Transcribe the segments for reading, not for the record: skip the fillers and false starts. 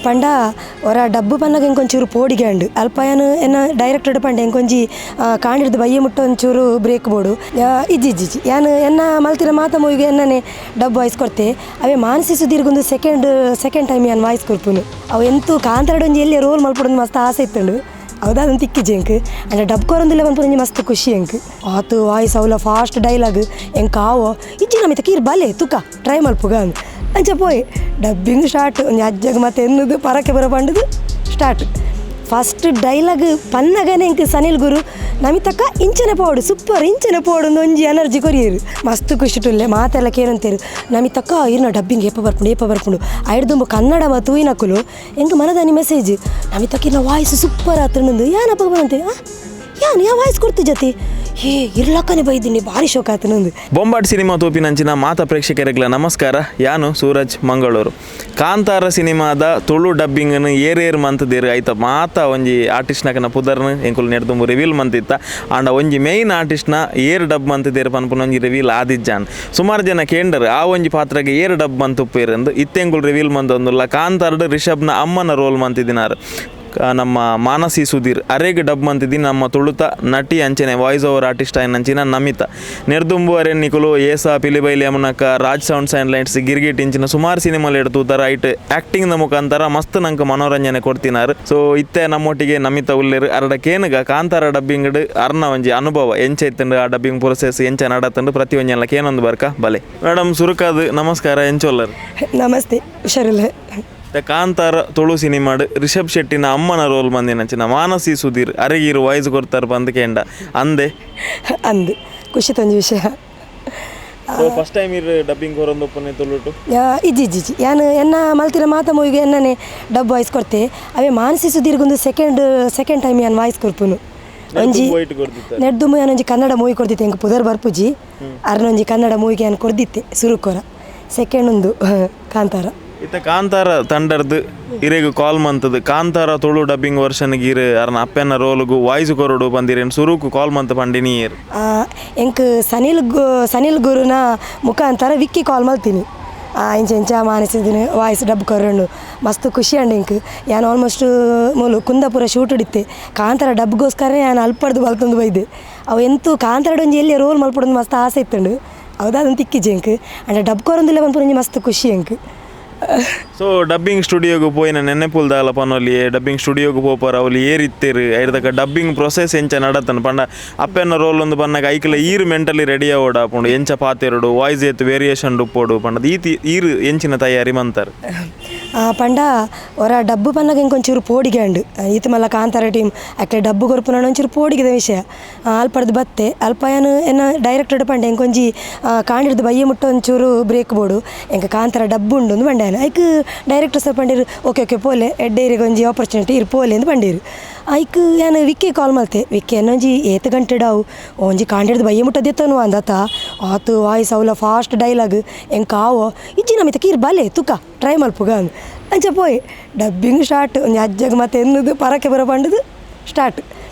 ಪಂಡ ಒರ ಡಬ್ಬು ಪನ್ನಗ ಎಂಕೊಂಚೂರು ಪೋಡಿಗೆ ಅಂಡು ಅಲ್ಪಯನು ಎನ್ನ ಡೈರೆಕ್ಟರ್ ಪಂಡ ಎಂಕೊಂಜಿ ಕಾಣಿರ್ದು ಬಯ್ಯ ಮುಟ್ಟ ಒಂಚೂರು ಬ್ರೇಕ್ ಬೋಡು ಇಜ್ಜಿ ಇಜ್ಜಿ ಇಜ್ಜಿ ಯಾನು ಎನ್ನ ಮಲ್ತಿರ ಮಾತ ಮೂವಿಗೆ ಎನ್ನನೆ ಡಬ್ಬು ವಾಯ್ಸ್ ಕೊರ್ತೆ. ಅವೇ ಮಾನಸಿ ಸುಧೀರ್ಗೊಂದು second second time ಯಾನ್ ವಾಯ್ಸ್ ಕೊರ್ಪುನು. ಅವು ಎಂತು ಕಾಂತಾರಡೊಂಜಿ ಎಲ್ಲಿ ರೋಲ್ ಮಲ್ಪಡೊಂದು ಮಸ್ತ್ ಆಸೆ ಇತ್ತುಂಡು. ಹೌದಾ ತಿಕ್ಕಿಜಿ ಎಂಕ್ ಅಂಡ ಡಬ್ ಕೊರೊಂದಿಲ್ಲ ಪನ್ಪುನ ಮಸ್ತ್ ಖುಷಿ ಎಂಕ್. ಆತು ವಾಯ್ಸ್ ಅವಲ ಫಾಸ್ಟ್ ಡೈಲಾಗ್ ಎಂಕ್ ಆವೋ ಇಜ್ಜಿ ನಮಿತ ಕೀರ್ ಬಲೆ ತುಕ ಟ್ರೈ ಮಲ್ಪುಗ ಅಂದ್ ಅಂಚ ಪೋಯ್ ಡಬ್ಬಿಂಗ್ ಸ್ಟಾರ್ಟ್. ಒಂಜಿ ಅಜ್ಜಗ್ ಮತ್ತೆ ಎನ್ನುದು ಪರಕೆ ಬರ ಪಂಡುದು start. First dialogue ಪನ್ನಗನೆ ಎಂಕ್ ಸನಿಲ್ ಗುರು ನಮಿತಕ್ಕ ಇಂಚನೆ ಪೋಡು ಸೂಪರ್ ಇಂಚನೆ ಪೋಡು ಒಂಜಿ ಎನರ್ಜಿ ಕೊರಿಯರು. ಮಸ್ತ್ ಖುಷಿ ಟುಲ್ಲೆ ಮಾತೆಲ್ಲ ಕೇರಂತೇರು ನಮಿತಕ್ಕ ಇರ್ನ ಡಬ್ಬಿಂಗ್ ಏಪ ಬರ್ಪುಂಡು ಏಪ ಬರ್ಪುಂಡು ಐಡ್ದುಂಬು ಕನ್ನಡ ಮತ್ತು ತೂಯಿನಕುಲು ಎಂಕ್ ಮನದಾನಿ ಮೆಸೇಜ್ ನಮಿತಕ್ಕ ಇರ್ನ ವಾಯ್ಸ್ ಸೂಪರ್ ಆತುಂಡು ಯಾನಪ್ಪ ಬಂತೆ ಯಾನ್ ಯಾ ವಾಯ್ಸ್ ಕೊಡ್ತು ಜತಿ ಹೇ ಇರ್ಲಕ್ಕನೆ ಬೈದಿನಿ ಭಾರಿ ಶೋಕ ಆತನಂದು. ಬೊಂಬಾಟ್ ಸಿನಿಮಾ ತೋಪಿನಂಚಿನ ಮಾತಾ ಪ್ರೇಕ್ಷಕರಿಗಳ ನಮಸ್ಕಾರ. ಯಾನು ಸೂರಜ್ ಮಂಗಳೂರು. ಕಾಂತಾರ ಸಿನಿಮಾದ ತುಳು ಡಬ್ಬಿಂಗ್ನು ಏರೇರು ಮಂತದೇರು ಐತ ಮಾತಾ ಒಂಜಿ ಆರ್ಟಿಸ್ಟ್ನಕನ ಪುದರ್ನು ಎಂಕುಲು ನೆಡ್ದುಂಬು ರಿವೀಲ್ ಮಂತಿತ್ತ. ಆಂಡ ಒಂಜಿ ಮೇಯ್ನ್ ಆರ್ಟಿಸ್ಟ್ನ ಏರ್ ಡಬ್ ಮಂತದೇರು ಪನ್ಪುನ ಒಂಜಿ ರಿವೀಲ್ ಆದಿಜ್ಜಾನ್. ಸುಮಾರು ಜನ ಕೇಂಡರು ಆ ಒಂಜಿ ಪಾತ್ರಗೆ ಏರ್ ಡಬ್ ಮಂತುಪ್ಪೇರು ಅಂದು. ಇತ್ತೆಂಕುಲು ರಿವೀಲ್ ಮಂತೊಂದುಲ್ಲ ಕಾಂತಾರಡು ರಿಷಬ್ನ ಅಮ್ಮನ ರೋಲ್ ಮಂತಿದಿನಾರು ನಮ್ಮ ಮಾನಸಿ ಸುಧೀರ್ ಅರೆಗ್ ಡಬ್ ಮಂತಿದ್ದೀನಿ ನಮ್ಮ ತುಳುತ ನಟಿ ಅಂಚನೆ voice over artist ಆಯ್ನಂಚಿನ ನಮಿತಾ ನೆರ್ದುಂಬು ಅರೆ ನಿಕುಲು ಏಸಾ ಪಿಲಿಬೈಲಿ ಅಮನಕ Raj sounds and lights Girgit ಇಂಚಿನ ಸುಮಾರು ಸಿನಿಮಾಲ್ ತೂತಾರ. ಐಟ್ ಆ್ಯಕ್ಟಿಂಗ್ ದ ಮುಖಾಂತರ ಮಸ್ತ್ ನಂಗೆ ಮನೋರಂಜನೆ ಕೊಡ್ತಿನಾರು. ಸೊ ಇತ್ತೆ ನಮ್ಮೊಟ್ಟಿಗೆ ನಮಿತಾ ಉಲ್ಲೇರು. ಅರಡ ಕೇನುಗ ಕಾಂತಾರ ಡಬ್ಬಿಂಗ್ ಅರ್ನ ಒಂಜಿ ಅನುಭವ ಎಂಚ ಇತ್ತಂಡು, ಆ ಡಬ್ಬಿಂಗ್ ಪ್ರೊಸೆಸ್ ಎಂಚ ನಡತಂಡು ಪ್ರತಿ ಒಂಜೆಲ್ಲ ಕೇನೊಂದು ಬರ್ಕ ಬಲೆ. ಮೇಡಮ್, ಸುರುಕಾದ್ ನಮಸ್ಕಾರ, ಎಂಚೊಲ್ಲರು? ನಮಸ್ತೆ, ಹುಷಾರಿಲ್ಲ. ದ ಕಾಂತಾರ ತುಳು ಸಿನಿಮಾಡ್ ರಿಷಬ್ ಶೆಟ್ಟಿನ ಅಮ್ಮನ ರೋಲ್ ಮಂದಿನಂಚಿನ ಮಾನಸಿ ಸುಧೀರ್ ಅರೆಗಿರು ವಾಯ್ಸ್ ಕೊಡ್ತಾರೆ ಬಂದು ಕೇಂಡ ಅಂದೆ. ಅಂದು ಖುಷಿ ತೊಂಜಿ ವಿಷಯ. So first time ಇರ್ ಡಬ್ಬಿಂಗ್ ಕೊರೊಂದು ಉಪ್ಪುನೆ ತುಳುಟು? ಇಜ್ಜಿ ಇಜ್ಜಿ ಇಜ್ಜಿ ಯಾನ್ ಎನ್ನ ಮಲ್ತಿರ ಮಾತ ಮೂವಿಗೆ ಎನ್ನನೆ ಡಬ್ ವಾಯ್ಸ್ ಕೊರ್ತೆ. ಅವೇ ಮಾನಸಿ ಸುಧೀರ್ಗೊಂದು second second time ಯಾನ್ ವಾಯ್ಸ್ ಕೊರ್ಪುನು. ಒಂಜಿ ವೈಟ್ ಕೊರ್ದಿತ್ತ? ನೆಡ್ದುಂಬು ಯಾನೊಂಜಿ ಕನ್ನಡ ಮೂವಿ ಕೊರ್ದಿತ್ತೆ. ಎಂಕ್ ಪುದರ್ ಬರ್ಪುಜಿ. ಅರ್ನೊಂಜಿ ಕನ್ನಡ ಮೂವಿಗೆ ಯಾನ್ ಕೊರ್ದಿತ್ತೆ ಸುರುಕೊರ. ಸೆಕೆಂಡ್ ಒಂದು ಕಾಂತಾರ. ಇತ್ತ ಕಾಂತಾರ ತಂಡರ್ದು ಇರೆಗ್ ಕಾಲ್ ಮಂತದು ಕಾಂತಾರ ತುಳು ಡಬ್ಬಿಂಗ್ ವರ್ಷನ್ ಗೀರ್ ಅರ್ನ ಅಪ್ಪೆನ ರೋಲ್ಗು ವಾಯ್ಸ್ ಕೊರಡು ಬಂದಿರೇನು ಸುರುಕು ಕಾಲ್ ಮಂತ್ ಪಂಡಿನಿ ಏರ್? ಎಂಕ್ ಸನಿಲ್ ಗುರುನ ಮುಖಾಂತರ ವಿಕ್ಕಿ ಕಾಲ್ ಮಲ್ತೀನಿ. ಇಂಚ ಇಂಚ ಮಾನಸಿದಿನ ವಾಯ್ಸ್ ಡಬ್ ಕೊರೊಂಡು. ಮಸ್ತ್ ಖುಷಿ ಅಂಡ್ ಎಂಕ್. ಯಾನ್ ಆಲ್ಮೋಸ್ಟ್ ಮೂಲು ಕುಂದಾಪುರ ಶೂಟ್ ಇತ್ತೆ. ಕಾಂತಾರ ಡಬ್ಗೋಸ್ಕರ ಯಾನ್ ಅಲ್ಪಡ್ದು ಬಲ್ತೊಂದು ಬೈದೆ. ಅವು ಎಂತು ಕಾಂತಾರಡ್ ಒಂಜಿ ಎಲ್ಲಿ ರೋಲ್ ಮಲ್ಪಡೊಂದು ಮಸ್ತ್ ಆಸೆ ಇತ್ತುಂಡು. ಹೌದಾ ತಿಕ್ಕಿಜಿ ಎಂಕ್. ಅಂಡ ಡಬ್ ಕೊರೊಂದಿಲ್ಲ ಪನ್ಪುನ ಒಂಜಿ ಮಸ್ತ್ ಖುಷಿ ಎಂಕ್. ಸೊ ಡಬ್ಬಿಂಗ್ ಸ್ಟುಡಿಯೋಗೆ ಪೋಯಿನ ನೆನೆಪುಲ್ ದಾಲ ಪನೊಲಿ? ಡಬ್ಬಿಂಗ್ ಸ್ಟುಡಿಯೋಗೆ ಪೋಪರ, ಅವ್ಲು ಏರಿತ್ತೇರು, ಐರ್ದಕ ಡಬ್ಬಿಂಗ್ ಪ್ರೊಸೆಸ್ ಎಂಚ ನಡತನ? ಪಂಡ ಅಪ್ಪೆನ ರೋಲ್ ಒಂದು ಪನ್ನಗ ಐಕ್ಲ ಈರ್ ಮೆಂಟಲಿ ರೆಡಿ ಆವೋಡ ಪುಂಡು, ಎಂಚ ಪಾತೆರಡು, ವಾಯ್ಸ್ ಏತ್ ವೇರಿಯೇಷನ್ ಉಪ್ಪೋಡು ಪಂಡದ ಈತಿ ಈರ್ ಎಂಚಿನ ತಯಾರಿ ಮಂತರ್? ಪಂಡ ಒರ ಡಬ್ಬು ಪನ್ನಗ ಇಂಕೊಂಚೂರು ಪೋಡಿಗೆ ಅಂಡು. ಈತ ಮಲ್ಲ ಕಾಂತಾರ ಟೀಮ್ ಅಕ್ಲೆ ಡಬ್ಬು ಕೊರ್ಪುನ ಒಂಚೂರು ಪೋಡಿಗೆದ ವಿಷಯ. ಅಲ್ಪಡ್ದು ಬತ್ತೆ ಅಲ್ಪ ಯಾನು ಎನ್ನ ಡೈರೆಕ್ಟರ್ ಪಂಡೆ ಎಂಕೊಂಜಿ ಕಾಣಿರ್ದು ಬಯ್ಯ ಮುಟ್ಟ ಒಂಚೂರು ಬ್ರೇಕ್ ಬೋಡು, ಎಂಕ ಕಾಂತಾರ ಡಬ್ಬು ಉಂಡು ಅಂದ್ ಪಂಡೆ. ಐಕ್ ಡೈರೆಕ್ಟರ್ ಸರ್ ಪಂಡೀರು ಓಕೆ ಓಕೆ ಪೋಲೆ, ಎಡ್ಡೇರಿಗೆ ಒಂಜಿ ಆಪರ್ಚುನಿಟಿ ಇರ್ ಪೋಲೆ ಅಂದ್ ಪಂಡೀರು. ಐಕ್ ಯಾನು ವಿಕ್ಕಿ ಕಾಲ್ ಮಲ್ತೆ. ವಿಕ್ಕಿ ಒಂಜಿ ಏತ್ ಗಂಟೆ ಡಾವು ಒಂಜಿ ಕಾಂಡಿರ್ದು ಬಯ್ಯ ಮುಟ್ಟ ದೆತ್ತನು ಅಂದತ. ಆತು ವಾಯ್ಸ್ ಅವಲ ಫಾಸ್ಟ್ ಡೈಲಾಗ್ ಎಂಕ್ ಆವೋ ಇಜ್ಜಿ ನಮಿತ ಕೀರ್ ಬಲೆ ತುಕ ಟ್ರೈ ಮಲ್ಪುಗ ಅಂದ್. ಅಂಚ ಪೋಯ್ ಡಬ್ಬಿಂಗ್ ಸ್ಟಾರ್ಟ್. ಒಂಜಿ ಅಜ್ಜಗ್ ಮತ್ತೆ ಎನ್ನುದು ಪರಕೆ ಬರ ಪಂಡುದು start.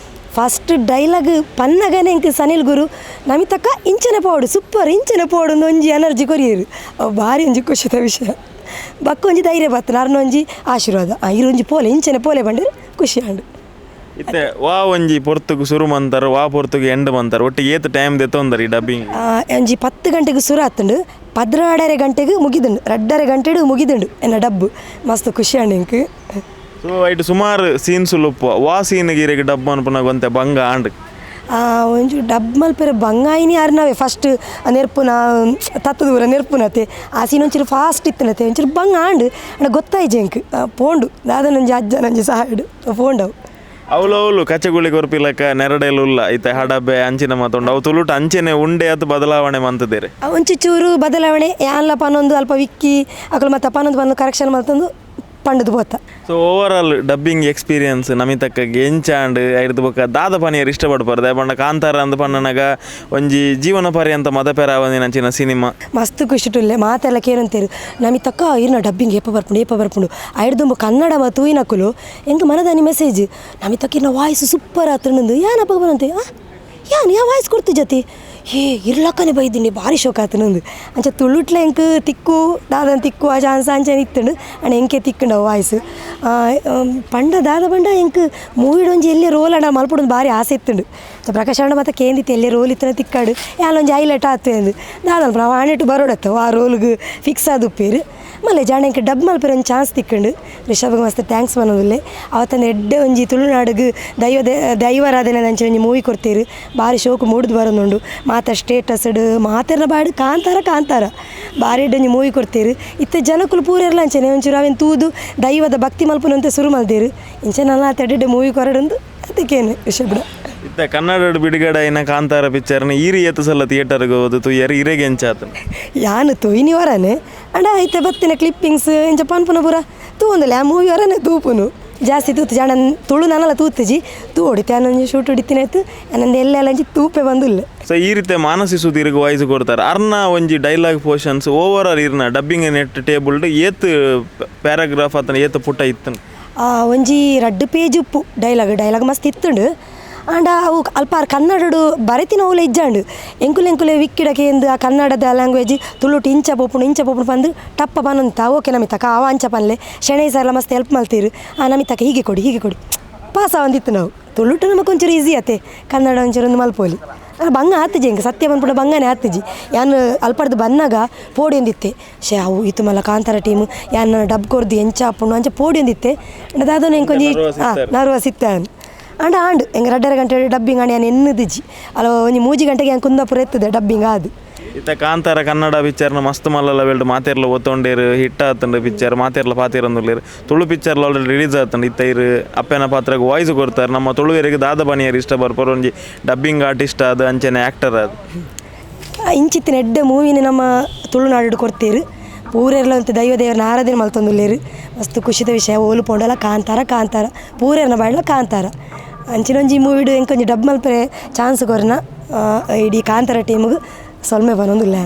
First dialogue ಪನ್ನಗನೆ ಎಂಕ್ ಸನಿಲ್ ಗುರು ನಮಿತಕ್ಕ ಇಂಚನೆ ಪೋಡು ಸೂಪರ್ ಇಂಚನೆ ಪೋಡು ಒಂಜಿ ಎನರ್ಜಿ ಕೊರಿಯರು. ಅವು ಭಾರಿ ಒಂಜಿ ಖುಷಿದ ವಿಷಯ. ಬಕ್ಕ ಒಂಜಿ ಧೈರ್ಯ ಬತ್ತನ ಅರ್ನ ಒಂಜಿ ಆಶೀರ್ವಾದ. ಇರೊಂಜಿ ಪೋಲೆ ಇಂಚನೆ ಪೋಲೆ ಪಂಡರು ಖುಷಿ ಆಂಡ್. ಇತ್ತೆ ವಾ ಒಂಜಿ ಪೊರ್ತುಗು ಸುರು ಮಂತಾರ, ವಾ ಪೊರ್ತುಗು ಎಂಡ್ ಮಂತಾರ, ಒಟ್ಟಿಗೆ ಏತ್ ಟೈಮ್ ದೆತ್ತೊಂದರ್ ಈ ಡಬ್ಬಿಂಗ್? ಒಂಜಿ 10 ಗಂಟೆಗೆ ಸುರು ಆತುಂಡು, 12.5 ಗಂಟೆಗೆ ಮುಗಿದುಂಡು, 2.5 ಗಂಟೆಡು ಮುಗಿದುಂಡು ಎನ್ನ ಡಬ್ಬು. ಮಸ್ತ್ ಖುಷಿ ಆಂಡ್ ಎಂಕ್. ಸೊ ಐಟ್ ಸುಮಾರು ಸೀನ್ಸ್ ಉಪ್ಪು, ವಾ ಸೀನ್ ಗಿರೆಗ್ ಡಬ್ ಅನ್ಪುನಾಗ ಒಂತೆ ಬಂಗ ಆಂಡ್? ಒಂಜಿ ಡಬ್ ಮಲ್ಪೆರೆ ಬಂಗಾಯಿನಿ ಅರ್ನವೇ ಫಸ್ಟ್ ನೆರ್ಪುನ ತತ್ತದೂರ ನೆರ್ಪುನತೆ ಆ ಸೀನ್ ಒಂಚೂರು ಫಾಸ್ಟ್ ಇತ್ತನತೆ ಒಂಚೂರು ಬಂಗ ಆಂಡ್. ಅಂಡ ಗೊತ್ತಾಯ್ಜಿ ಎಂಕ್. ಪೋಂಡು ದಾದನೊಂಜಿ ಅಜ್ಜನೊಂಜಿ ಸಹಾಯಡು ಪೋಂಡವು. ಅವಳು ಕಚ್ಚಗುಳಿ ಕೊರ್ಪಿಲಕ್ಕ ನೆರಡೆಲು ಉಲ್ಲ ಇತ್ತೆ ಹಡಬೆ ಅಂಚಿನ ಮಾತುಂಡು, ಅವು ತುಳುಟು ಅಂಚೆನೆ ಉಂಡೆ ಅದು ಬದಲಾವಣೆ ಮಂತದೇರೆ? ಒಂಚು ಚೂರು ಬದಲಾವಣೆ ಯಾನ್ಲ ಪನೊಂದು ಅಲ್ಪ ವಿಕ್ಕಿ ಅಕಲು ಮತ್ತೆ ಪನೊಂದು ಪನೊಂದು ಕರೆಕ್ಷನ್ ಮಲ್ತೊಂದು ಪಂಡದು ಪೋತ. So overall dubbing experience ನಮಿತಕ್ಕ ಎಂಚಾಂಡ್? ಐರ್ದು ಬೊಕ್ಕ ದಾದ ಪನಿಯರ್ ಇಷ್ಟಪಡ್ಪಾರ್ದೆ ಪಂಡ ಕಾಂತಾರ ಅಂದ್ ಪನ್ನನಗ ಒಂಜಿ ಜೀವನ ಪರ್ಯಂತ ಮದಪೆರಾವಂದಿನ ಅಂಚಿನ ಸಿನಿಮಾ. ಮಸ್ತ್ ಖುಷಿ ಟುಲ್ಲೆ. ಮಾತೆಲ್ಲ ಕೇರಂತೇರು ನಮಿತಕ್ಕ ಇರ್ನ ಡಬ್ಬಿಂಗ್ ಏಪ ಬರ್ಪುಂಡು ಏಪ ಬರ್ಪುಂಡು ಐಡ್ದುಂಬು ಕನ್ನಡ ಮತ್ತು ತೂಯಿನಕುಲು ಎಂಕ್ ಮನದಾನಿ ಮೆಸೇಜ್ ನಮಿತಕ್ಕ ಇರ್ನ ವಾಯ್ಸ್ ಸೂಪರ್ ಆತುಂಡು ಯಾನಪ್ಪ ಬಂತೆ. ಯಾನ್ ಯಾ ವಾಯ್ಸ್ ಕೊಡ್ತು ಜತಿ ಏ ಇರ್ಲಕ್ಕನೆ ಬೈದಿನಿ ಭಾರಿ ಶೋಕ್ ಆತನಂದು ಅಂಚ ತುಳುಟ್ಲೆ ಎಂಕ್ ತಿಕ್ಕು ದಾದನ್ ತಿಕ್ಕು ಆ ಚಾನ್ಸ್ ಅಂಚನೆ ಇತ್ತುಂಡು ಅಂಡ ಎಂಕೆ ತಿಕ್ಕುಂಡು ವಾಯ್ಸ್ ಪಂಡ ದಾದ ಪಂಡ ಎಂಕ್ ಮೂವಿಡ್ ಒಂಜಿ ಎಲ್ಲಿ ರೋಲ್ ಅಂಡ ಮಲ್ಪುಡೊಂದು ಭಾರಿ ಆಸೆ ಇತ್ತುಂಡು ಪ್ರಕಾಶ್ ಅಣ್ಣ ಮಾತ ಕೇಂದಿತ್ತು ಎಲ್ಲಿ ರೋಲ್ ಇತ್ತನ ತಿಕ್ಕಾಡು ಯಾಲೊಂಜಿ ಹೈಲೈಟ್ ಆತು ಅಂದು ದಾದಲ್ಪ ನಾವು ಆನೆಟ್ಟು ಬರೋಡತ್ತ ಆ ರೋಲ್ಗೆ ಫಿಕ್ಸ್ ಆದುಪ್ಪೇರು ಮಲ್ಲೆ ಜಾಣ ಎಂಕ್ ಡಬ್ ಮಲ್ಪೆರೆ ಒಂಜಿ ಚಾನ್ಸ್ ತಿಕ್ಕುಂಡು ರಿಷಬ್ಗೆ ಮಸ್ತ್ thanks ಪನೊಂದುಲ್ಲೆ ಅವತ್ತಂದು ಎಡ್ಡೆ ಒಂಜಿ ತುಳುನಾಡುಗು ದೈವ ದೈವಾರಾಧನೆ ಅಂಚ ಒಂಜಿ ಮೂವಿ ಕೊಡ್ತೀರು ಭಾರಿ ಶೋಕು ಮೂಡುದು ಬರೋದುಂಡು ಮಾತ ಸ್ಟೇಟಸ್ಡ್ ಮಾತೆರ್ನ ಬಾಡು ಕಾಂತಾರ ಕಾಂತಾರ ಭಾರಿ ಎಡ್ಡೆ ಒಂಜಿ ಮೂವಿ ಕೊಡ್ತೀರು ಇತ್ತೆ ಜನಕುಲು ಪೂರೆರ್ಲ ಅಂಚನೆ ಒಂಚೂರು ಅವೆನ್ ತೂದು ದೈವದ ಭಕ್ತಿ ಮಲ್ಪುನಂತೆ ಶುರು ಮಲ್ದೇರು ಇಂಚ ನನ್ನ ಎಡ್ಡೆ ಮೂವಿ ಕೊರಡಂದು ಅದಕ್ಕೇನು ರಿಷಬ್ಡ. ಇತ್ತ ಕನ್ನಡ ಬಿಡುಗಡೆ అయిన ಕಾಂತಾರ ಪಿಕ್ಚರ್ನ ಈರಿ ಏತು ಸಲ ಥಿಯೇಟರ್ಗೆ ಹೋದು ತುಯ್ಯರ್ ಇರೆಗೆ ಎಂಚಾತನ ಯಾನು ತೊಯ್ನಿ ವರನೆ ಅಂಡ ಐತೆ ಬತ್ತಿನ ಕ್ಲಿಪ್ಪಿಂಗ್ಸ್ ಇಂಚ ಪನ್ಪುನ ಪೂರ ತೂಂದಲೆ ಆ ಮೂವಿ ವರನೆ ತೂಪುನು ಜಾಸ್ತಿ ತೂತು ಜಾಣ ತುಳು ನಾನಲ್ಲ ತೂತುಜಿ ತೂ ಹೊಡಿತೆ ಅನ್ನೊಂಜಿ ಶೂಟ್ ಹೊಡಿತೀನಿ ಆಯ್ತು ಅನ್ನೊಂದು ಎಲ್ಲೆಲ್ಲ ಅಂಚಿ ತೂಪೆ ಬಂದುಲ್ಲ. ಸೊ ಈ ರೀತಿ ಮಾನಸಿ ಸುಧೀರ್ಗೆ ವಾಯ್ಸ್ ಕೊಡ್ತಾರೆ ಅರ್ನ ಒಂಜಿ ಡೈಲಾಗ್ ಪೋರ್ಷನ್ಸ್ ಓವರ್ ಆಲ್ ಇರ್ನ ಡಬ್ಬಿಂಗ್ ನೆಟ್ ಟೇಬಲ್ ಏತ್ ಪ್ಯಾರಾಗ್ರಾಫ್ ಆತನ ಏತ್ ಪುಟ ಇತ್ತನ ಒಂಜಿ ರಡ್ಡು ಪೇಜ್ ಉಪ್ಪು ಡೈಲಾಗ್ ಡೈಲಾಗ್ ಮಸ್ತ್ ಇತ್ತುಂಡು ಆಂಡ ಅವು ಅಲ್ಪ ಆರ್ ಕನ್ನಡಡು ಬರೆತಿನ ಅವುಲ ಇಜ್ಜಾಂಡು ಎಂಕುಲು ಎಂಕುಲೆ ವಿಕ್ಕಿಡಕ್ಕೆ ಎಂದು ಆ ಕನ್ನಡದ ಲ್ಯಾಂಗ್ವೇಜ್ ತುಳುಟು ಇಂಚ ಪೋಪುಂಡು ಇಂಚ ಪೋಪುಂಡು ಪಂದು ಟಪ್ಪ ಪನೊಂತ ಓಕೆ ನಮಿತಕ ಅವ ಅಂಚ ಪನ್ಲೆ ಶೆಣೈ ಸರ್ಲ ಮಸ್ತ್ ಹೆಲ್ಪ್ ಮಲ್ತೀರು ಆ ನಮಿತಕ ಹೀಗೆ ಕೊಡಿ ಹೀಗೆ ಕೊಡಿ ಪಾಸ್ ಆವಂದಿತ್ತು. ನಾವು ತುಳುಟು ನಮಕ್ ಒಂಚೂರು ಈಸಿ ಆತೆ ಕನ್ನಡ ಒಂಚೂರು ಒಂದು ಮಲ್ಪೋಲಿ ಬಂಗ ಆತಿಜಿ ಎಂಕ್ ಸತ್ಯ ಪನ್ಪುಡ ಬಂಗನೆ ಆತಿಜಿ. ಯಾನ್ ಅಲ್ಪಡ್ದು ಬನ್ನಾಗ ಪೋಡಿ ಒಂದಿತ್ತೆ ಶೇ ಅವು ಇತ್ತು ಮಲ್ಲ ಕಾಂತಾರ ಟೀಮ್ ಯಾನ್ ಡಬ್ ಕೊರ್ದು ಎಂಚ ಆಪುಂಡು ಅಂಚ ಪೋಡಿ ಒಂದಿತ್ತೆ ದಾದನ ಎಂಕೊಂಜಿ ನರ್ವಸ್ ಇತ್ತೆ ಅಂಡ ಆಂಡ್ ಎಂಗ್ ರಡ್ಡರ ಗಂಟೆ ಡಬ್ಬಿಂಗ್ ಆಂಡ್ ಯಾನ್ ಎನ್ನುದಿಜ್ಜಿ ಅಲ್ಲ ಒಂಜಿ ಮೂಜಿ ಗಂಟೆಗೆ ಯಾನ್ ಕುಂದಾಪುರ ಎತ್ತದೆ ಡಬ್ಬಿಂಗ್ ಆದು. ಇತ್ತ ಕಾಂತಾರ ಕನ್ನಡ ಪಿಕ್ಚರ್ನ ಮಸ್ತ್ ಮಲ್ಲ ವೆಲ್ಡ್ ಮಾತೆರ್ಲ ಒತ್ತೊಂಡೇರು ಹಿಟ್ ಆತಂಡು ಪಿಕ್ಚರ್ ಮಾತೆರ್ಲ ಪಾತಿರಂದುಲ್ಲೇರು ತುಳು ಪಿಕ್ಚರ್ ಆಲ್ರೆಡಿ ರಿಲೀಸ್ ಆತಂಡು ಇತ್ತ ಇರು ಅಪ್ಪನ ಪಾತ್ರಕ್ಕೆ ವಾಯ್ಸ್ ಕೊಡ್ತಾರೆ ನಮ್ಮ ತುಳುವೆರಿಗೆ ದಾದ ಬನಿಯರು ಇಷ್ಟ ಬರ್ಪರು ಒಂಜಿ ಡಬ್ಬಿಂಗ್ ಆರ್ಟಿಸ್ಟ್ ಆದ ಅಂಚನೆ ಆ್ಯಕ್ಟರ್ ಅದು. ಇಂಚಿತ್ತಿನ ಎಡ್ಡೆ ಮೂವಿನ ನಮ್ಮ ತುಳುನಾಡು ಕೊಡ್ತೀರು ಪೂರೆರ್ಲ ಅಂತ ದೈವ ದೇವರನ್ನ ಆರಾಧನೆ ಮಲ್ತೊಂದುಲ್ಲೇರು ಮಸ್ತ್ ಖುಷಿದ ವಿಷಯ ಓಲು ಪೋಂಡಲ ಕಾಂತಾರ ಕಾಂತಾರ ಪೂರೆರ್ನ ಬಾಡ್ಲ ಕಾಂತಾರ ಅಂಚಿನೊಂಜಿ ಮೂವಿಡು ಎಂಕೊಂಜಿ ಡಬ್ ಮಲ್ಪರೆ ಚಾನ್ಸ್ ಕೊರ್ನ ಇಡೀ ಕಾಂತಾರ ಟೀಮ್ಗೆ ಸೊಲ್ಮೆ ಬನ್ನೊಂದುಲ್ಲ.